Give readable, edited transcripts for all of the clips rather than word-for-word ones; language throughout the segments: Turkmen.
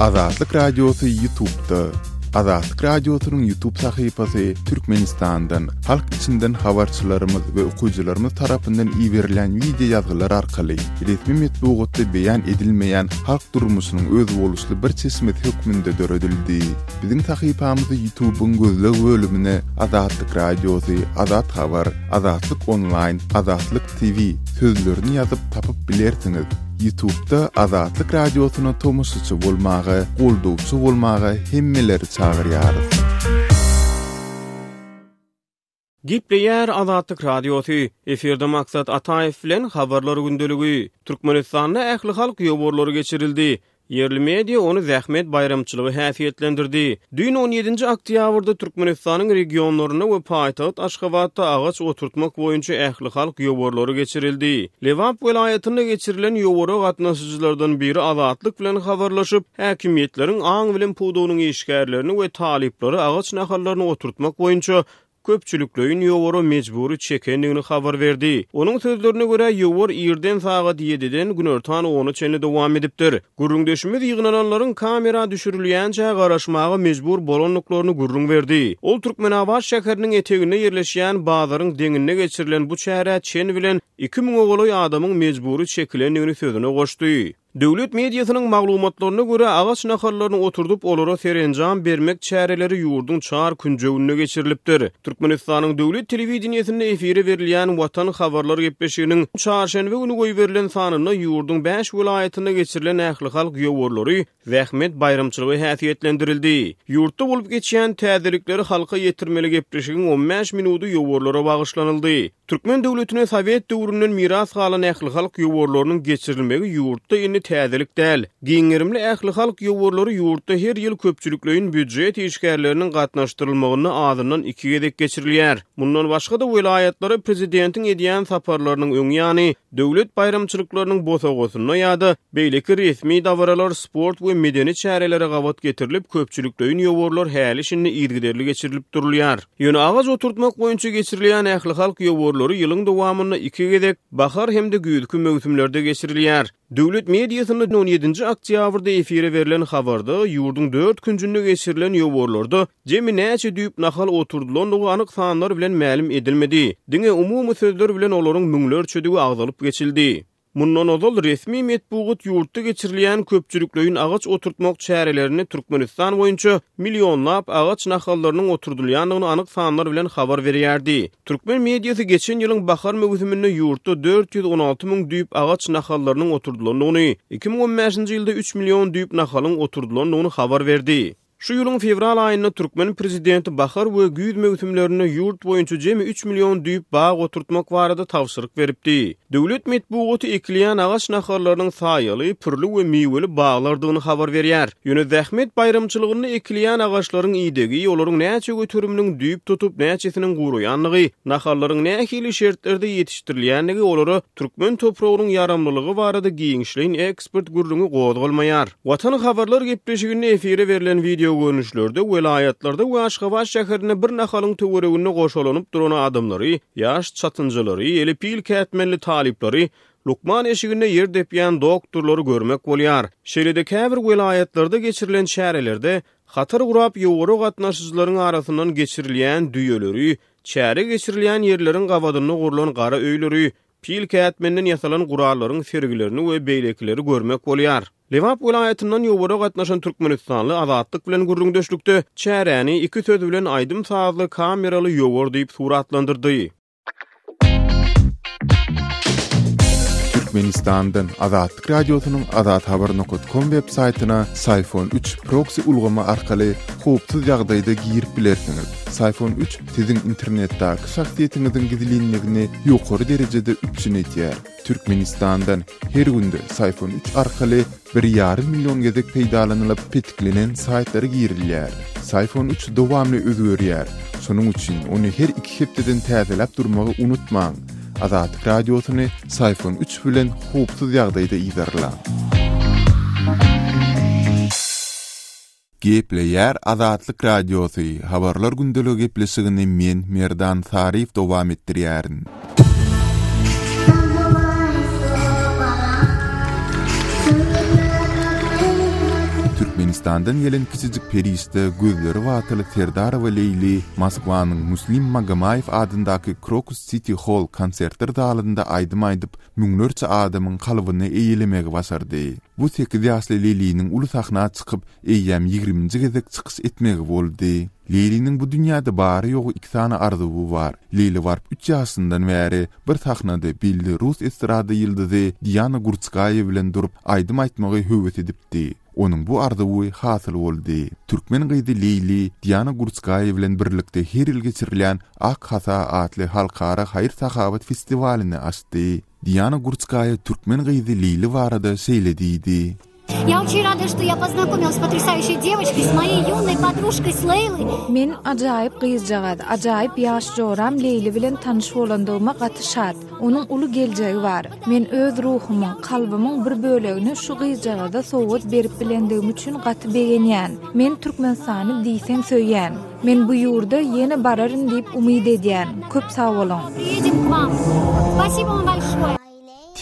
Azatlyk Radiosy Ýutubda. Azatlyk Radiosynyň Ýutub sahypasy Türkmenistandan, halk içinden habarçylarymyz we okyjylarymyz tarapyndan iberilen wideo ýazgylar arkaly resmi metbugatda beýan edilmeýän halk durmuşynyň özboluşly bir çeşmesi hökmünde döredildi. Biziň sahypamyzy Ýutubyň gözleg bölümine Azatlyk Radiosy, Azat Habar, Azatlyk Onlaýn, Azatlyk TV sözlerini ýazyp tapyp bilersiňiz. Ýutubda Azatlyk Radiosyna tomaşaçy bolmaga, goldawçy bolmaga hemmeleri çagyrýarys. Gepleýär Azatlyk Radiosy, efirde Maksat Ataýew bilen Habarlar gündeligi. Türkmenistanda ählihalk ýowarlary geçirildi. Ýerli media ony zähmet baýramçylygy häsiýetlendirdi. Düýn on ýedinji oktýabrda Türkmenistanyň regionlarynda we paýtagt Aşgabatda agaç oturtmak boýunça ählihalk ýowarlary geçirildi. Lebap welaýatynda geçirilen ýowara gatnaşyjylardan biri Azatlyk bilen habarlaşyp, häkimiýetleriň aň-bilim pudagynyň işgärlerini we talyplary agaç nahallaryny oturtmak boýunça köpçülikleýin ýowara mejbury çekendigini habar berdi. Onuň sözlerine görä, ýowar irden sagat ýediden günortan ona çenli dowam edipdir. Gürrüňdeşimiz ýygnananlaryň kamera düşürilýänçä garaşmaga mejbur bolandyklaryny gürrüň berdi. Ol Türkmenabat şäheriniň eteginde ýerleşýän bazaryň deňinde geçirilen bu çärä çen bilen iki müňe golaý adamyň mejbury çekilendigini sözüne goşdy. Döwlet mediasynyň maglumatlaryna görä, agaç nahallaryny oturdyp, olara serenjam bermek çäreleri ýurduň çar künjeginde geçirilipdir. Türkmenistanyň döwlet telewideniýesinde efire berilýän Watan habarlar gepleşiginiň çarşenbe güni goýberilen sanynda ýurduň bäş welaýatynda geçirilen ählihalk ýowarlary zähmet baýramçylygy häsiýetlendirildi. Ýurtda bolup geçýän täzelikleri halka ýetirmeli gepleşigiň on bäş minudy ýowarlara bagyşlanyldy. Türkmen döwletine sowet döwründen miras galan ählihalk ýowarlarynyň geçirilmegi ýurtda indi täzelik däl. Giň gerimli ählihalk ýowarlary ýurtda her ýyl köpçülikleýin býujet işgärleriniň gatnaşdyrylmagynda azyndan iki gezek geçirilýär. Mundan başga-da welaýatlara prezidentiň edýän saparlarynyň öň ýany, döwlet baýramçylyklarynyň bosagasynda ýa-da beýleki resmi dabaralar, sport we medeni çärelere gabat getirilip köpçülikleýin ýowarlar häli-şindi yzygiderli geçirilip durulýar. Ýöne agaç oturtmak boýunça geçirilýän ählihalk ýowarlary ýylyň dowamynda iki gezek, bahar hem-de güýzki möwsümlerde geçirilýär. Döwlet mediasynda on ýedinji oktýabrda efire berlen habarda ýurduň dört künjünde geçirilen ýowarlarda jemi näçe düýp nahal oturdylandygy anyk sanlar bilen mälim edilmedi. Diňe umumy sözler bilen olaryň müňlerçedigi agzalyp geçildi. Mundan ozal, resmi metbugat ýurtda geçirilýän köpçülikleýin agaç oturtmak çärelerinde Türkmenistan boýunça millionlap agaç nahallarynyň oturdylýandygyny anyk sanlar bilen habar berýärdi. Türkmen mediasy geçen ýylyň bahar möwsüminde ýurtda 416 müň düýp agaç nahallarynyň oturdylandygyny, 2015-nji ýylda üç million düýp nahalyň oturdylandygyny habar berdi. Şu ýylyň fewral aýynda türkmen prezidenti bahar we güýz möwsümlerinde ýurt boýunça jemi üç million düýp bag oturtmak barada tabşyryk beripdi. Döwlet metbugaty ekilýän agaç nahallarynyň saýaly, pürli we miweli baglardygyny habar berýär. Ýöne zähmet baýramçylygynda ekilýän agaçlaryň idegi, olaryň näçe göteriminiň düýp tutup, näçesiniň guraýandygy, nahallaryň nähili şertlerde ýetişdirilýändigi olara türkmen topragynyň ýaramlylygy barada giňişleýin ekspert gürrüňi gozgalmaýar. Watan habarlar gepleşiginde efire berlen wideogörnüşlerde welaýatlarda we Aşgabat şäherinde bir nahalyň töwereginde goşalanyp duran adamlary, ýaş çatynjalary, eli pil kätmenli talyplary, lukman eşiginde ýer depýän doktorlary görmek bolýar. Şeýle-de käbir welaýatlarda geçirilen çärelerde hatar gurap ýowara gatnaşyjylaryň arasyndan geçirilýän düýeleri, çäre geçirilýän ýerleriň gabadynda gurlan gara öýleri, Pil kätmenden ýasalan gurallaryň sergilerini we beýlekileri görmek bolýar. Lebap welaýatyndan ýowara gatnaşan türkmenistanly Azatlyk bilen gürrüňdeşlikde çäräni iki söz bilen aýdym-sazly kameraly ýowar diýip suratlandyrdy. Türkmenistandan Azatlyk Radiosynyň azathabar nokat kom web saýtyna Syfon üç proksi ulgamy arkaly howpsuz ýagdaýda girip bilersiňiz. Syfon üç Siziň internetdäki şahsyýetiňiziň gizlinligini ýokary derejede üpjün edýär. Türkmenistandan her günde Syfon üç arkaly bir ýarym million gezek peýdalanylyp petiklenen saýtlara girilýär. Syfon üç dowamly özgerýär. Şonuň üçin ony her iki hepdeden täzeläp durmagy unutmaň. Azatlyk Radiosyny Syfon üç bilen howpsuz ýagdaýda yzarlaň. Gepleýär Azatlyk Radiosy, Habarlar gündeligi gepleşigini men, Merdan Saryýew dowam etdirýärin. Türkmenistan. Türkmenistandan gelen kiçijik perişde gözleri batyl Serdarowa Leýli Moskwanyň Muslim Magomaýew adyndaky Krokus Siti Holl konsertler zalynda aýdym aýdyp, müňlerçe adamyň kalbyny eýelemegi başardy. Bu sekiz ýaşly Leýliniň uly sahna çykyp, eýýäm ýigriminji gezek çykyş etmegi boldy. Leýliniň bu dünýäde bary-ýogy iki sany arzuwy bar. Leýli baryp üç ýaşyndan bäri bir sahnada belli rus estrada ýyldyzy Diana Gurtskaýa bilen durup aýdym aýtmagy höwes edipdi. Onuň bu arzuwy hasyl boldy. Türkmen gyzy Leýli Diana Gurtskaýa bilen birlikde her ýyl geçirilýän Ak hasa atly halkara haýyr-sahawat festiwalyny açdy. Diana Gurtskaýa türkmen gyzy Leýli barada şeýle diýdi. Ýa oçin rada, şto ýa poznakomilась s potrýasaýuşeý dewoçkoý, s moýeý ýunoý podružkoý, s Leýloý. Men ajaýyp gyzjagaz, ajaýyp ýaş joram Leýli bilen tanyş bolandygyma gaty şat. Onuň uly geljegi bar. Men öz ruhumyň, kalbymyň bir bölegini şu gyzjagaza sowgat berip bilendigim üçin gaty begenýän. Men Türkmenistany diýseň söýýän. Men bu ýurda ýene bararyn diýip umyt edýän. Köp sag boluň.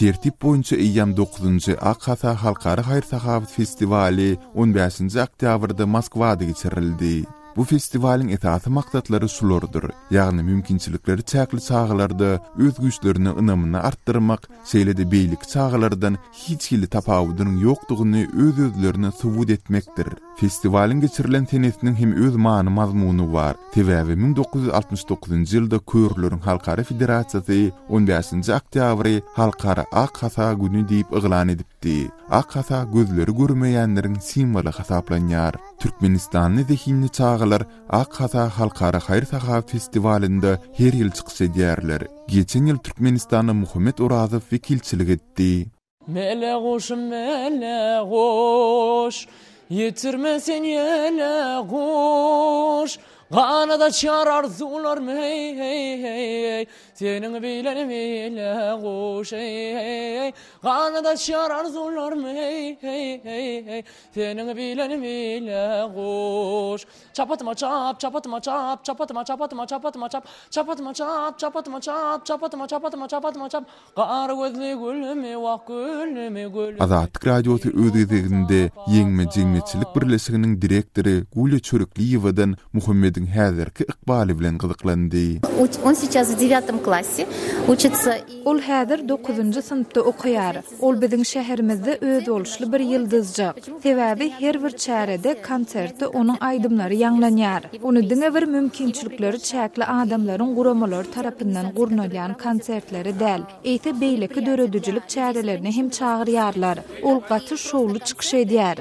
Tertip boýunça eýýäm dokuzynjy Ak hasa halkara haýyr-sahawat festiwaly on bäşinji oktýabrda Moskwada geçirildi. Bu festiwalyň esasy maksatlary şulardyr, ýagny mümkinçilikleri çäkli çagalarda öz güýçlerine ynamyny artdyrmak, şeýle-de beýleki çagalardan hiç hili tapawudynyň ýokdugyny öz-özlerine subut etmekdir. Festiwalyň geçirilen senesiniň hem öz many-mazmuny bar. Sebäbi 1969-njy ýylda Körleriň halkara federasiýasy on bäşinji oktýabry Halkara ak hasa güni diýip yglan edipdi. Ak hasa gözleri görmeýänleriň simwoly hasaplanýar. Türkmenistanly zehinli çagalar Ak hasa halkara haýyr-sahawat festiwalynda her ýyl çykyş edýärler. Geçen ýyl Türkmenistana Muhammet Orazow wekilçilik etdi. Mele guşum mele guş Ýetirme sen ýele guş Ganat açýar arzuwlarym heý heý heý heý Seniň bilen mele guş heý heý heý Ganat açýar arzuwlarym heý heý heý heý Seniň bilen mele guş Çapatyma çap, çapatyma çap, çapatyma çapatyma çapatyma çap, çapatyma çap, çapatyma çap, çapatyma çapatyma çapatyma çap, Gara gözli gülümi, wah gülümi, gülümi. Azatlyk Radiosy öz gezeginde Ýeňme jemgyýetçilik birleşiginiň direktory Gulýa Çörekliýewadan Muhammediň häzirki ykbaly bilen gyzyklandy. On seýças w dewiatom klasse uçitsa i. Ol häzir dokuzynjy synpda okaýar. Ol biziň şäherimizde özboluşly bir ýyldyzjyk. Sebäbi her bir çärede, konsertde onuň aýdymlary ýaňlanýar. Ony diňe bir mümkinçilikleri çäkli adamlaryň guramalary tarapyndan gurnalýan konsertlere däl, eýse beýleki döredijilik çärelerine hem çagyrýarlar. Ol gaty şowly çykyş edýär.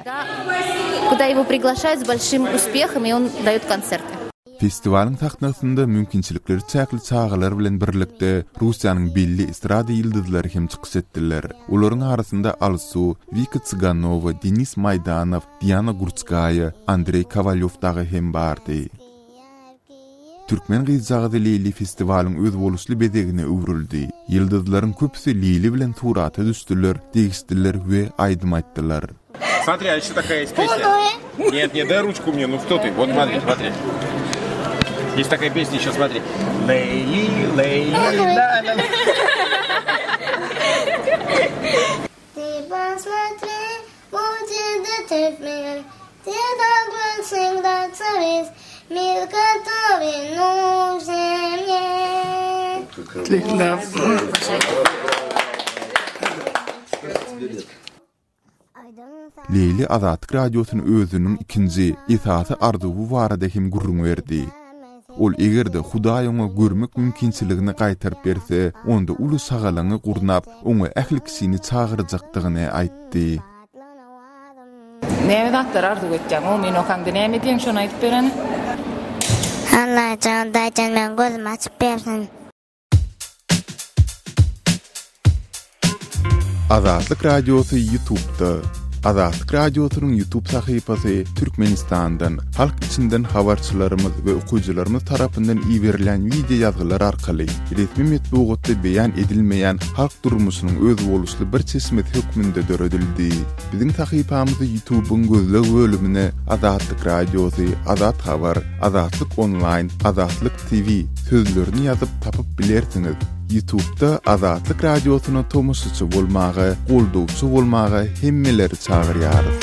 Kuda ýego priglaşaýut s bolşim uspehom i on daýot konserty. Festiwalyň sahnasynda mümkinçilikleri çäkli çagalar bilen birlikde Russiýanyň belli estrada ýyldyzlary hem çykyş etdiler. Olaryň arasynda Alsu, Wika Tsiganowa, Denis Maýdanow, Diana Gurtskaýa, Andreý Kowalýow dagy hem bardy. Türkmen gyzjagazy Leýli festiwalyň özboluşly bezegine öwrüldi. Ýyldyzlaryň köpüsi Leýli bilen surata düşdüler, degişdiler we aýdym aýtdylar. Смотри, а еще такая есть песня. Нет, нет, дай ручку мне, ну что ты? Вот смотри, смотри. Есть такая песня еще, смотри. Лейли, Лейли, ла, ла, ла. Ты посмотри, будет этот мир, Ты должен всегда царить, Мир, который нужен мне. Leýli Azatlyk Radiosyna özüniň ikinji, esasy arzuwy barada hem gürrüň berdi. Ol eger-de Hudaý oňa görmek mümkinçiligini gaýtaryp berse, onda uly şagalaňy gurnap, oňa ähli kişini çagyrjakdygyny aýtdy. Näme zatlary arzuw etýäň? Omyn okaňda näme edýäň, şony aýdyp berene. Allajan Hudaýjan meň gözümi açyp bersin. Azatlyk Radiosy Ýutubda. Azatlyk Radiosynyň Ýutub sahypasy Türkmenistandan, halk içinden habarçylarymyz we okyjylarymyz tarapyndan iberilýän wideo ýazgylar arkaly resmi metbugatda beýan edilmeýän halk durmuşynyň özboluşly bir çeşmesi hökmünde döredildi. Biziň sahypamyzy Ýutubyň gözleg bölümine Azatlyk Radiosy, Azat Habar, Azatlyk Onlaýn, Azatlyk TV sözlerini ýazyp tapyp bilersiňiz. Ýutubda Azatlyk Radiosyna tomaşaçy bolmaga, goldawçy bolmaga hemmeleri çagyrýarys.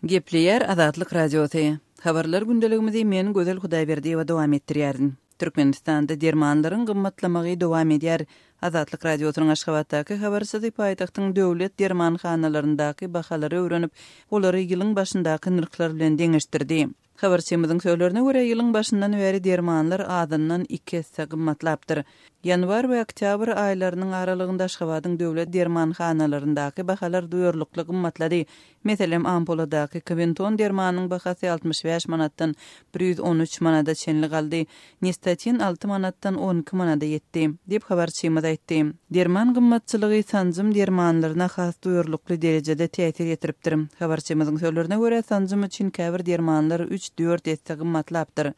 Gepleýär Azatlyk Radiosy. Habarlar gündeligimizi men Gözel Hudaýberdiýewa dowam etdirýärin. Türkmenistanda dermanlaryň gymmatlamagy dowam edýär. Azatlyk Radiosynyň Aşgabatdaky habarçysy paýtagtyň döwlet dermanhanalaryndaky bahalary öwrenip, olary ýylyň başyndaky nyrhlar bilen deňeşdirdi. Habarçymyzyň sözlerine görä, ýylyň başyndan bäri dermanlar azyndan iki esse gymmatlapdyr. Ýanwar we oktýabr aýlarynyň aralygynda Aşgabadyň döwlet dermanhanalaryndaky bahalar duýarlykly gymmatlady. Meselem, ampuladaky Kwenton dermanynyň bahasy 65 manatdan 113 manada çenli galdy. Nistatin alty manatdan 12 manada ýetdi, diýip, habarçymyz aýtdy. Derman gymmatçylygy sanjym dermanlaryna has duýarlykly derejede täsir ýetiripdir. Habarçymyzyň sözlerine görä, sanjym üçin käbir dermanlar üç-dört esse gymmatlapdyr.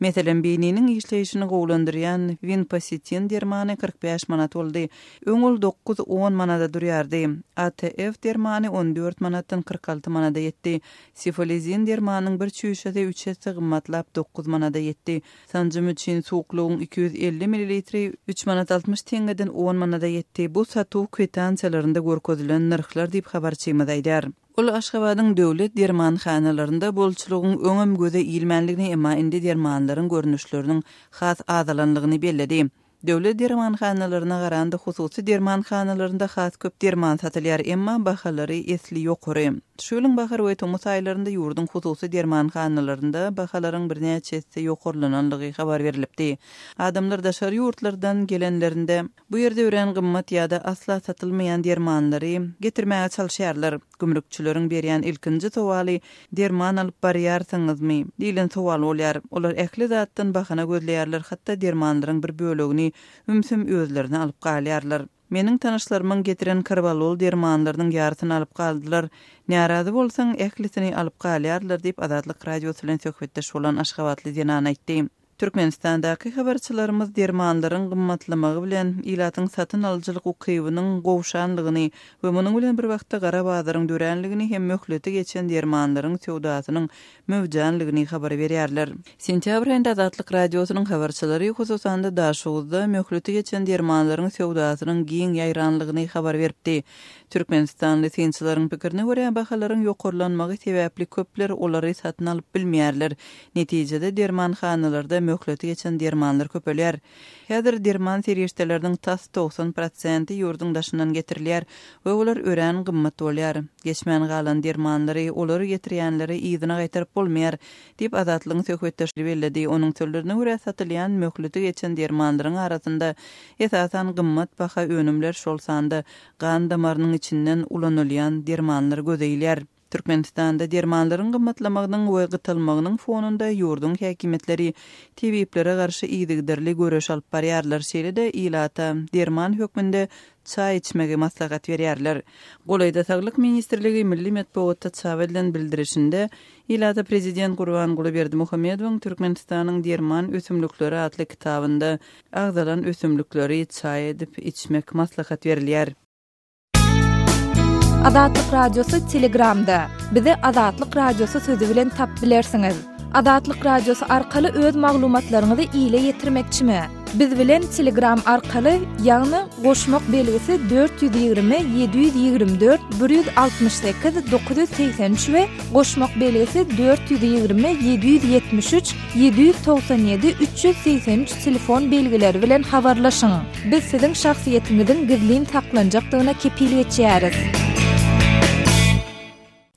Meselem, beýniniň işleýşini gowulandyrýan Winposetin dermany 45 manat boldy. Öň ol dokuz-on manada durýardy. ATF dermany on dört manatdan 46 manada ýetdi. Sifolizin dermanynyň bir çüýşesi üç esse gymmatlap, dokuz manada ýetdi. Sanjym üçin suwuklygyň 250 millilitri üç manat 60 teňňeden on manada ýetdi. Bu satuw kwitansiýalarynda görkezilen nyrhlar diýip, habarçymyz aýdýar. Ol Aşgabadyň döwlet dermanhanalarynda bolçulygyň öňem göze ilmänligini, emma indi dermanlaryň görnüşleriniň has azalanlygyny belledi. Döwlet dermanhanalaryna garanda hususy dermanhanalarynda has köp derman satylýar, emma bahalary esli ýokary. Şu ýylyň bahar we tomus aýlarynda ýurduň hususy dermanhanalarynda bahalaryň birnäçe esse ýokarlananlygy habar berlipdi. Adamlar daşary ýurtlardan gelenlerinde, bu ýerde örän gymmat ýa-da asla satylmaýan dermanlary getirmäge çalyşýarlar. Gümrükçileriň berýän ilkinji sowaly Derman alyp barýarsyňyzmy? diýlen sowal bolýar. Olar ähli zatdan bahana gözleýärler, hatda dermanlaryň bir bölegini ümsüm özlerine alyp galýarlar. Meniň tanyşlarymyň getiren karwalol dermanlarynyň ýarysyny alyp galdylar. Närazy bolsaň, ählisini alyp galýarlar diýip, Azatlyk Radiosy bilen söhbetdeş bolan aşgabatly zenan aýtdy. Türkmenistandaky habarçylarymyz dermanlaryň gymmatlamagy bilen ilatyň satyn alyjylyk ukybynyň gowşanlygyny we munuň bilen bir wagtda gara bazaryň döränligini hem möhleti geçen dermanlaryň söwdasynyň möwjänligini habar berýärler. Sentýabr aýynda Azatlyk Radiosynyň habarçylary, hususan-da, Daşoguzda möhleti geçen dermanlaryň söwdasynyň giň ýaýranlygyny habar beripdi. Türkmenistanly synçylaryň pikirine görä, bahalaryň ýokarlanmagy sebäpli köpler olary satyn alyp bilmeýärler. Netijede, dermanhanalarda möhleti geçen dermanlar köpelýär. Häzir derman serişdeleriniň tas 90 prosenti ýurduň daşyndan getirilýär we olar örän gymmat bolýar. Geçmän galan dermanlary olary getirýänlere yzyna gaýtaryp bolmaýar, diýip, Azatlygyň söhbetdeşi belledi. Onuň sözlerine görä, satylýan möhleti geçen dermanlaryň arasynda, esasan, gymmat baha önümler, şol sanda gan damarynyň içinden ulanylýan dermanlar göze ilýär. Türkmenistanda dermanlaryň gymmatlamagynyň we gytalmagynyň fonunda ýurduň häkimiýetleri tebiplere garşy yzygiderli göreş alyp barýarlar, şeýle-de ilata derman hökmünde çaý içmegi maslahat berýärler. Golaýda Saglyk ministrligi milli metbugatda çap edilen bildirişinde ilata prezident Gurbanguly Berdimuhamedowyň Türkmenistanyň derman ösümlikleri atly kitabynda agzalan ösümlikleri çaý edip içmek maslahat berilýär. Azatlyk Radiosy Telegramda. Bizi Azatlyk Radiosy sözi bilen tapyp bilersiňiz. Azatlyk Radiosy arkaly öz maglumatlaryňyzy ile ýetirmekçimi? Biz bilen Telegram arkaly, ýagny goşmak belgisi 420 724 168 983 we goşmak belgisi 420 773 797 383 telefon belgileri bilen habarlaşyň. Biz siziň şahsyýetiňiziň gizlin saklanjakdygyna kepil geçýäris.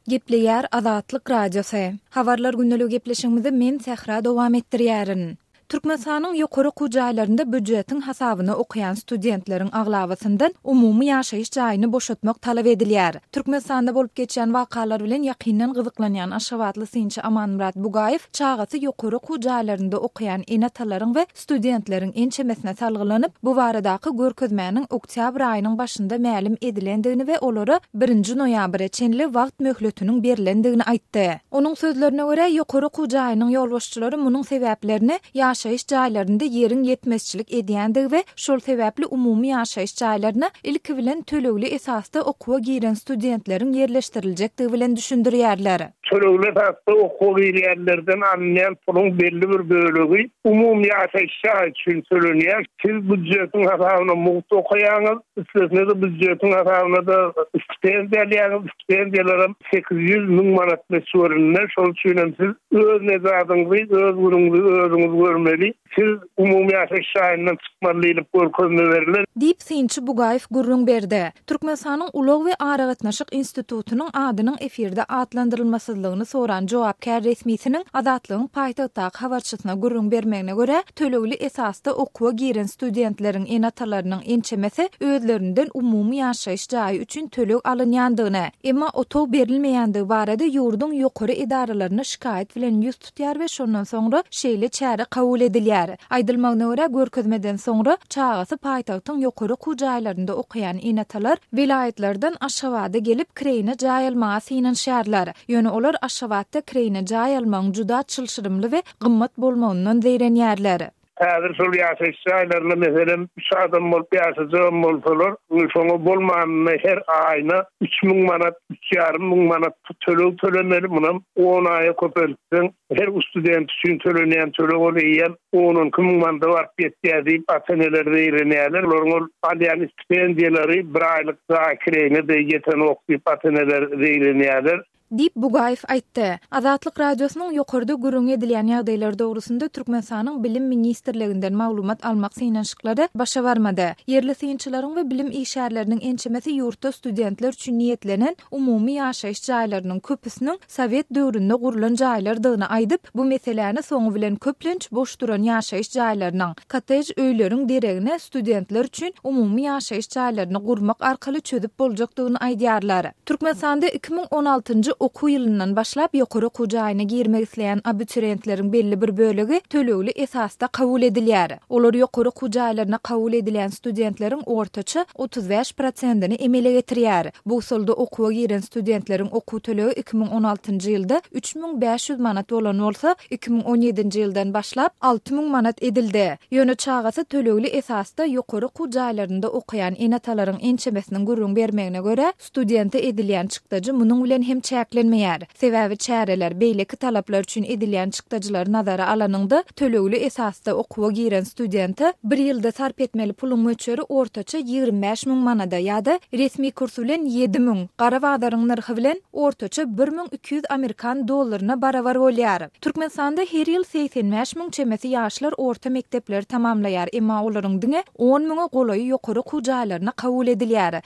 Gepleýär Azatlyk Radiosy. Habarlar gündeligi gepleşigimizi men Sähra dowam etdirýärin. Türkmenistanyň ýokary okuw jaýlarynda býujetiň hasabyna okaýan studentleriň aglabasyndan umumy ýaşaýyş jaýyny boşatmak talap edilýär. Türkmenistanda bolup geçýän wakalar bilen ýakyndan gyzyklanýan aşgabatly synçy Amanmyrat Bugaýew çagasy ýokary okuw jaýlarynda okaýan ene-atalaryň we studentleriň ençemesine salgylanyp, bu baradaky görkezmäniň oktýabr aýynyň başynda mälim edilendigini we olara birinji noýabra çenli wagt möhletiniň berlendigini aýtdy. Onuň sözlerine görä, ýokary okuw jaýynyň ýolbaşçylary munuň sebäplerini ýaşaýyş jaýlarynda ýeriň ýetmezçilik edýändigi we şol sebäpli umumy ýaşaýyş jaýlaryna ilki bilen tölegli esasda okuwa giren studentleriň ýerleşdiriljekdigi bilen düşündirýärler. Tölegli esasda okuwa girýänlerden alynýan puluň belli bir bölegi umumy ýaşaýyş jaýy üçin tölenýär. Siz býujetiň hasabyna mugt okaýaňyz, üstesine-de býujetiň hasabyna-da stipendiýa alýaňyz. Stipendiýalaram 800, 1000 manat möçberinde. Şol üçin hem siz öz nejadyňyzy, öz günüňizi özüňiz görmeli. Siz umumy ýaşaýyş jaýyndan çykmaly diýlip görkezme berlen. Diýip, synçy Bugaýew gürrüň berdi. Türkmenistanyň Ulag we aragatnaşyk institutynyň adynyň efirde atlandyrylmasyzlygyny soran jogapkär resmisiniň Azatlygyň paýtagtdaky habarçysyna gürrüň bermegine görä, tölegli esasda okuwa giren studentleriň ene-atalarynyň ençemesi özlerinden umumy ýaşaýyş jaýy üçin töleg alynýandygyny, emma otag berilmeýändigi barada ýurduň ýokary edaralaryna şikaýat bilen ýüz tutýar we şondan soňra şeýle çäre kabul edilýär. Aýdylmagyna görä, görkezmeden soňra çagasy paýtagtyň ýokary okuw jaýlarynda okaýan ene-atalar welaýatlardan Aşgabada gelip kireýine jaý almaga synanyşýarlar. Ýöne olar Aşgabatda kireýine jaý almagyň juda çylşyrymly we gymmat bolmagyndan zeýrenýärler. Häzir şol ýaşaýyş jaýlarynda, meselem, üç adam bolup ýaşajagam bolsalar, şoňa bolmanynda her aýyna 3000 manat, üç ýarym müň manat töleg tölemeli. Munam on aýa köpeltseň, her student üçin tölenýän töleg ol eýýäm on-on iki müň manada baryp ýetýär diýip, ata-eneler zeýrenýärler. Olaryň ol alýan stipendiýalary bir aýlyk jaý kireýine-de ýetenok diýip, ata-eneler zeýrenýärler. Diýip, Bugaýew aýtdy. Azatlyk Radiosynyň ýokarda gürrüňi edilýän ýagdaýlar dogrusynda Türkmenistanyň Bilim ministrliginden maglumat almak synanyşyklary başa barmady. Ýerli synçylaryň we bilim işgärleriniň ençemesi ýurtda studentler üçin niýetlenen umumy ýaşaýyş jaýlarynyň köpüsiniň sowet döwründe gurlan jaýlardygyny aýdyp, bu meseläni soňy bilen köplenç boş duran ýaşaýyş jaýlarynyň, kottej öýleriň deregine studentler üçin umumy ýaşaýyş jaýlaryny gurmak arkaly çözüp boljakdygyny aýdýarlar. Türkmenistanda 2016-njy okuw ýylyndan başlap ýokary okuw jaýyna girmek isleýän abiturientleriň belli bir bölegi tölegli esasda kabul edilýär. Olar ýokary okuw jaýlaryna kabul edilýän studentleriň ortaça 35 prosentini emele getirýär. Bu usulda okuwa giren studentleriň okuw tölegi 2016-njy ýylda 3500 manat bolan bolsa, 2017-nji ýyldan başlap 6000 manat edildi. Ýöne çagasy tölegli esasda ýokary okuw jaýlarynda okaýan ene-atalaryň ençemesiniň gürrüň bermegine görä, studente edilýän çykdajy munuň bilen hem çäklenmeýär. Sebäbi çäreler, beýleki talaplar üçin edilýän çykdajylary nazara alanyňda, tölegli esasda okuwa giren studente bir ýylda sarp etmeli puluň möçberi ortaça 25 müň manada ýa-da resmi kurs bilen 7000, gara bazaryň nyrhy bilen ortaça 1200 amerikan dollaryna barabar bolýar. Türkmenistanda her ýyl 85 müň çemesi ýaşlar orta mekdepleri tamamlaýar, emma olaryň diňe on müňe golaýy ýokary okuw jaýlaryna kabul edilýär.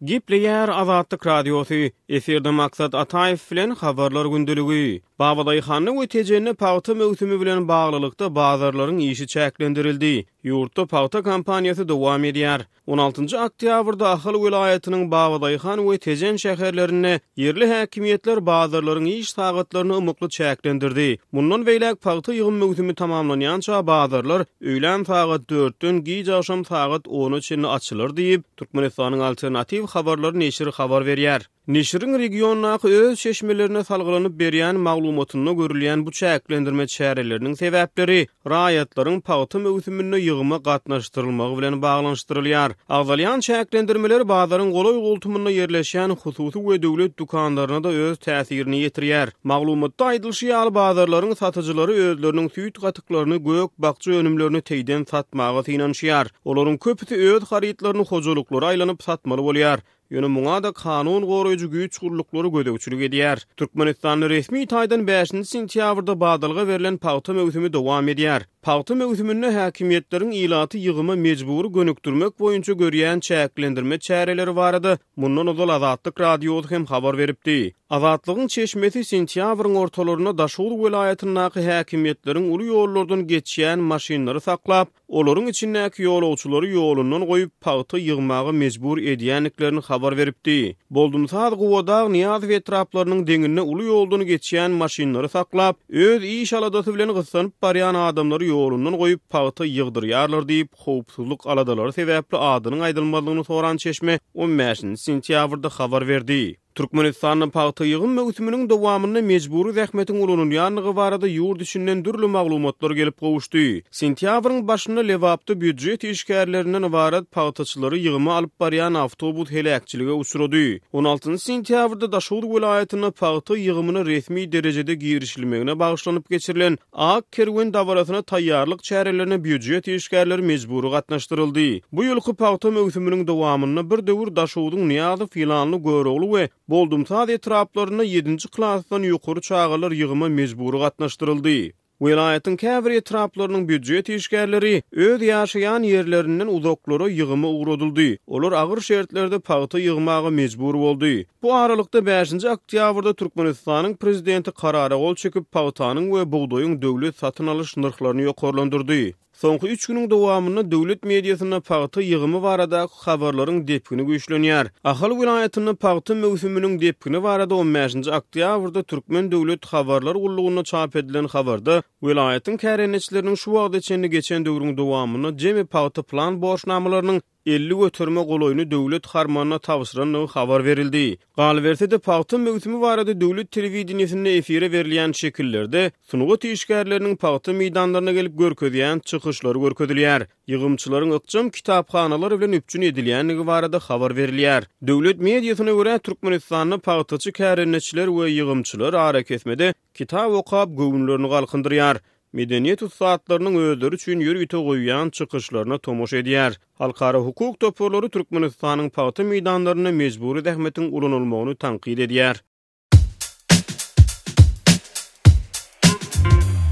Gepleýär Azatlyk Radiosy, Efirde Maksat Ataýew bilen Habarlar gündeligi. Babadaýhanda we Tejende pagta möwsümi bilen baglylykda bazarlaryň işi çäklendirildi. Ýurtda pagta kampaniýasy dowam edýär. On altynjy oktýabrda Ahal welaýatynyň Babadaýhan we Tejen şäherlerinde ýerli häkimiýetler bazarlaryň iş sagatlaryny ymykly çäklendirdi. Mundan beýläk pagta ýygym möwsümi tamamlanýança bazarlar öýlän sagat dörtden giç agşam sagat ona çenli açylar diýip, Türkmenistanyň Alternatiw habarlary neşiri habar berýär. Neşiriň regiondaky öz çeşmelerine salgylanyp berýän maglumatynda görülýän bu çäklendirme çäreleriniň sebäpleri raýatlaryň pagta möwsüminde ýygyma gatnaşdyrylmagy bilen baglanyşdyrylýar. Agzalýan çäklendirmeler bazaryň golaý-goltumynda ýerleşýän hususy we döwlet dükanlaryna-da öz täsirini ýetirýär. Maglumatda aýdylyşy ýaly, bazarlaryň satyjylary özleriniň süýt-gatyklaryny, gök-bakja önümlerini teýden satmaga synanyşýar. Olaryň köpüsi öz harytlaryny hojalyklara aýlanyp satmaly bolýar. Ýöne muňa-da kanun goraýjy güýç gulluklary gözegçilik edýär. Türkmenistanda resmi taýdan bäşinji sentýabrda badalga berlen pagta möwsümi dowam edýär. Pagta möwsüminde häkimiýetleriň ilaty ýygyma mejbury gönükdirmek boýunça görýän çäklendirme çäreleri barada mundan ozal Azatlyk Radiosy hem habar beripdi. Azatlygyň çeşmesi sentýabryň ortalarynda Daşoguz welaýatyndaky häkimiýetleriň uly ýollardan geçýän maşynlary saklap, olaryň içindäki ýolagçylary ýolundan goýup, pagta ýygmaga mejbur edýändiklerini habar beripdi. Boldumsaz, Gubadag, Nyýazow etraplarynyň deňinde uly ýoldan geçýän maşynlary saklap, öz iş-aladasy bilen gyssanyp barýan adamlary ýolundan goýup, pagta ýygdyrýarlar diýip, howpsuzlyk aladalary sebäpli adynyň aýdylmazlygyny soran çeşme on bäşinji sentýabrda habar berdi. Türkmenistanda pagta ýygym möwsüminiň dowamynda mejbury zähmetiň ulanylýandygy barada ýurt içinden dürli maglumatlar gelip gowuşdy. Sentýabryň başynda Lebapda býujet işgärlerinden ybarat pagtaçylary ýygyma alyp barýan awtobus heläkçilige uçrady. On altynjy sentýabrda Daşoguz welaýatynda pagta ýygymyna resmi derejede girişilmegine bagyşlanyp geçirilen Ak kerwen dabarasyna taýýarlyk çärelerine býujet işgärleri mejbury gatnaşdyryldy. Bu ýylky pagta möwsüminiň dowamynda bir döwür Daşogzuň Nyýazow, Ýylanly, Görogly we Boldumsaz etraplarynda ýedinji klasdan ýokary çagalar ýygyma mejbury gatnaşdyryldy. Welaýatyň käbir etraplarynyň býujet işgärleri öz ýaşaýan ýerlerinden uzaklara ýygyma ugradyldy. Olar agyr şertlerde pagta ýygmaga mejbur boldy. Bu aralykda, bäşinji oktýabrda Türkmenistanyň prezidenti karara gol çekip, pagtanyň we bugdaýyň döwlet satyn alyş nyrhlaryny ýokarlandyrdy. Soňky üç günüň dowamynda döwlet mediasynda pagta ýygymy baradaky habarlaryň depgini güýçlenýär. Ahal welaýatynda pagta möwsüminiň depgini barada on bäşinji oktýabrda Türkmen döwlet habarlar gullugynda çap edilen habarda welaýatyň kärendeçileriniň şu wagta çenli geçen döwrüň dowamynda jemi pagta plan borçnamalarynyň 50 göterime golaýyny döwlet harmanyna tabşyrandygy habar berildi. Galyberse-de, pagta möwsümi barada döwlet telewideniýesinde efire berilýän şekillerde sungat işgärleriniň pagta meýdanlaryna gelip görkezýän çykyşlary görkezilýär. Ýygymçylaryň ykjam kitaphanalar bilen üpjün edilýändigi barada habar berilýär. Döwlet mediasyna görä, Türkmenistanda pagtaçy kärendeçiler we ýygymçylar arakesmede kitap okap, göwünlerini galkyndyrýar. Medeniýet ussatlarynyň özleri üçin ýörite goýýan çykyşlaryna tomaşa edýär. Halkara hukuk toparlary Türkmenistanyň pagta meýdanlarynda mejbury zähmetiň ulanylmagyny tankyt edýär.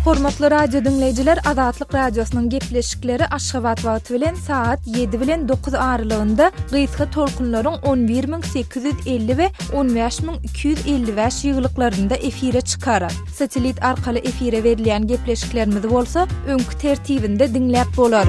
Hormatly radio diňleýjiler, Azatlyk Radiosynyň gepleşikleri Aşgabat wagty bilen sagat 7 bilen 9 aralygynda gysga tolkunlaryň 11850 we 15255 ýygylyklarynda efire çykar. Satellit arkaly efire berilýän gepleşiklerimizi bolsa öňki tertibinde diňläp bolar.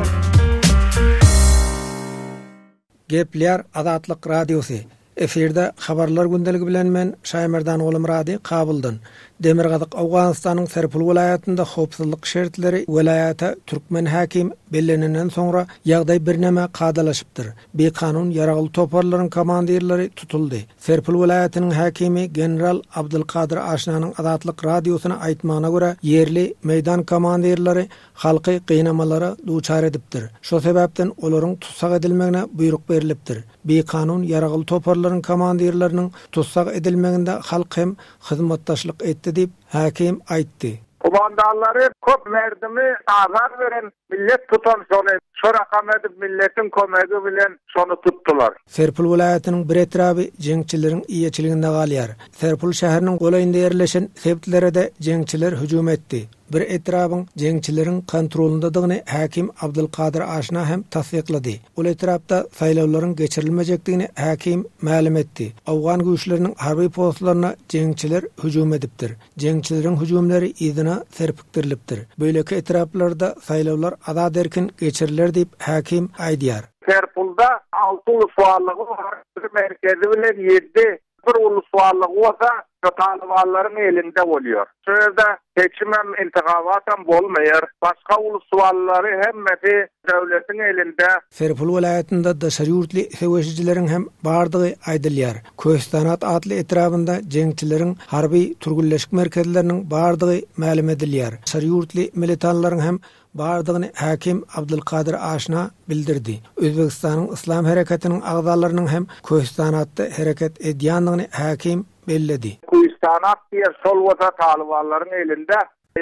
Gepleýär Azatlyk Radiosy. Efirde Habarlar gündeligi bilen men, Şaýmerdan Gulumyrady, Kabuldan. Demirgazyk Owganystanyň Serpul welaýatynda howpsuzlyk şertleri welaýata türkmen häkim bellenenden soňra ýagdaý birneme kadalaşypdyr. Bikanun ýaragly toparlaryň komandirleri tutuldy. Serpil welaýatynyň häkimi general Abdylkadyr Aşnanyň Azatlyk Radiosyna aýtmagyna görä, ýerli meýdan komandirleri halky gynamalara duçar edipdir. Şo sebäpden olaryň tussag edilmegine buýruk berlipdir. Bikanun ýaragly toparlaryň komandirleriniň tussag edilmeginde halk hem hyzmatdaşlyk etdi diýip, häkim aýtdy. Komandanlary köp merdimi azar beren Millet tutan şony, şo rakam edip milletiň komegi bilen şony tutdular. Serpil welaýatynyň bir etraby jeňçileriň eýeçiliginde galýar. Serpil şäheriniň golaýynda ýerleşen sebitlere-de jeňçiler hüjüm etdi. Bir etrabyň jeňçileriň kontrolyndadygyny häkim Abdylkadyr Aşna hem tassyklady. Ol etrapda saýlawlaryň geçirilmejekdigini häkim mälim etdi. Owgan güýçleriniň harby postlaryna jeňçiler hüjüm edipdir. Jeňçileriň hüjümleri yzyna serpikdirilipdir. Beýleki etraplarda saýlawlar azat-erkin geçiriler diýip, häkim aýdýar. Serpulda alty ulusballygy bar, bir merkezi bilen ýedi, bir ulusballygy bolsa şu talybanlaryň elinde bolýar. Şu ýerde seçimem, intihabatam bolmaýar. Başga ulusballary hemmesi döwletiň elinde. Serpil welaýatynda daşary ýurtly söweşijileriň hem bardygy aýdylýar. Köhistanat atly etrabynda jeňçileriň harby türgenleşik merkezleriniň bardygy mälim edilýär. Daşary ýurtly militanlaryň hem bardygyny häkim Abdulkadyr Aşna bildirdi. Özbegistanyň Yslam hereketiniň agzalarynyň hem Köhistanatda hereket edýändigini häkim belledi. Köhistanat diýen şol bolsa talybanlaryň elinde.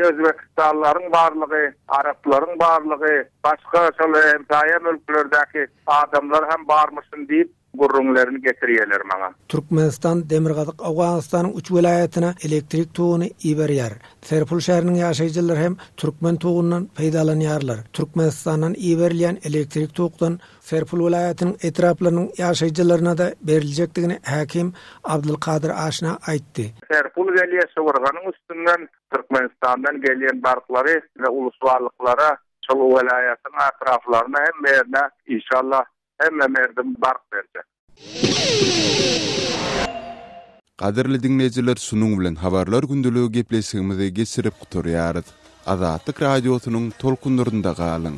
Özbekistanlylaryň barlygy, araplaryň barlygy, başga şol hemsaýa mülklerdäki adamlar hem barmyşyn diýip gürrüňlerini getirýärler maňa. Türkmenistan Demirgazyk Owganystanyň üç welaýatyna elektrik toguny iberýär. Serpul şäheriniň ýaşaýjylary hem türkmen togundan peýdalanýarlar. Türkmenistandan iberilýän elektrik tokdan Serpul welaýatynyň etraplarynyň ýaşaýjylaryna-da beriljekdigini häkim Abdylkadyr Aşna aýtdy. Serpul gelýär Şybyrganyň üstünden Türkmenistandan gelýän barklary we ulusbarlyklara şol welaýatyň atraflaryna hemme ýerine inşallah hemme merdim bark berjek. Gadyrly diňleýjiler şunuň bilen habarlar gündeligi gepleşigimizi geçirip gutarýarys. Azatlyk Radiosynyň tolkunlarynda galyň.